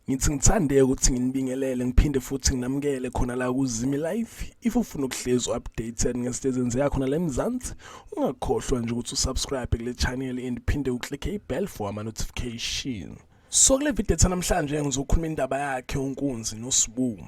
Ngithi ngithande ukuthi nginibingelele ngiphinde futhi nginamukele khona la kuZimi Life. If ufuna ukuhlezi updated ngezinto ezenzeka khona la eMzansi, ungakhohlwa nje ukuthi usubscribe kule channel and phinde uclicke i-bell for ama notification. So kule video ethu namhlanje ngizokhuluma indaba yakhe uNkunzi noSibu.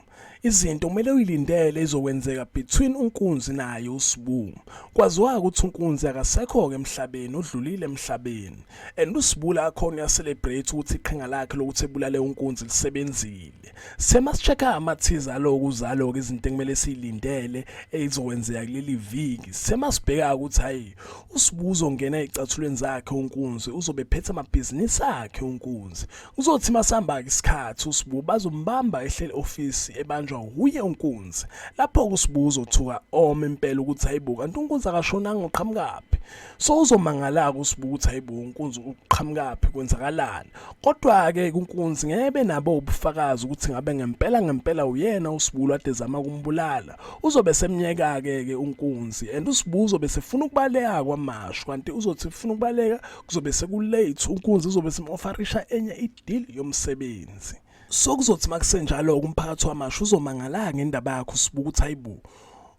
Izinto kumele uyilindele ezokwenzeka between uNkunzi naye uSibu. Kwaziwa ukuthi uNkunzi akasekho ke emhlabeni, udlulile emhlabeni. And uSibu la khona uyacelebrate ukuthi iqhinga lakhe lokuthi ebulale uNkunzi lisebenzile. Sema si-check-a amathiza aloku uzalo-ke izinto ekumele siyilindele ezizokwenzeka kuleli viki. Sema sibheka ukuthi hayi uSibu uzongena ezicathulweni zakhe uNkunzi, uzobe ephethe amabhizinisi akhe uNkunzi. Kuzothi masihamba-ke isikhathi uSibu bazombamba ehleli ofisi ebanjwa wuye uNkunzi. Lapho-ke uSibu uzothuka ome impela ukuthi hayibo kanti uNkunzi akashonanga uqhamukaphi. So uzomangala-ke uSibu ukuthi hayibo uNkunzi uqhamukaphi kwenzakalani. Kodwa-ke kuNkunzi ngeke benabo ubufakazi ukuthi ngabe ngempela ngempela uyena uSibu ade ezama kumbulala. Uzobe semnyeka-ke ke uNkunzi and uSibu uzobe sefuna ukubaleka kwaMashu kanti uzothi ufuna ukubaleka kuzobe sekulate uNkunzi uzobe sim-ofarisha enye ideal yomsebenzi. So kuzothi makusenjalo-ke umphakathi waMashu uzomangala ngendaba yakhe uSibu ukuthi hayibo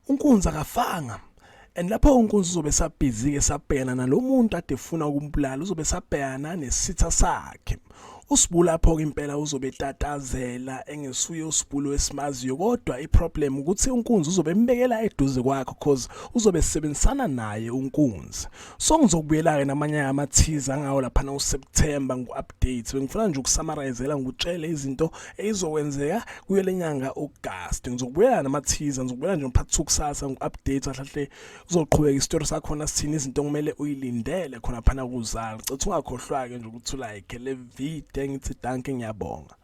uNkunzi akafanga. And lapho uNkunzi uzobe sabhizi-ke sabhekana nalo muntu ade efuna ukumbulala, uzobe sabhekana nesitha sakhe. USibu lapho-ke impela uzobe etatazela engesuye uSibu lo esimaziyo, kodwa iproblem ukuthi uNkunzi uzobe embekela eduze kwakhe cause uzobe esebenzisana naye uNkunzi. So ngizokubuyela-ke namanye amathiza angawo laphana uSeptember ngu-update. Bengifuna nje ukusummarize-ela ngikutshele izinto ezizokwenzeka kuyo le nyanga August. Ngizokubuyela namathiza, ngizokubuyela nje ngiphathi kusasa ngu-update kahle kahle kuzoqhubeka isitori sakhona sithini izinto okumele uyilindele khona phana kuzalo. Cela ungakhohlwa-ke nje ukuthi ulike le video ngithi dankie ngiyabonga.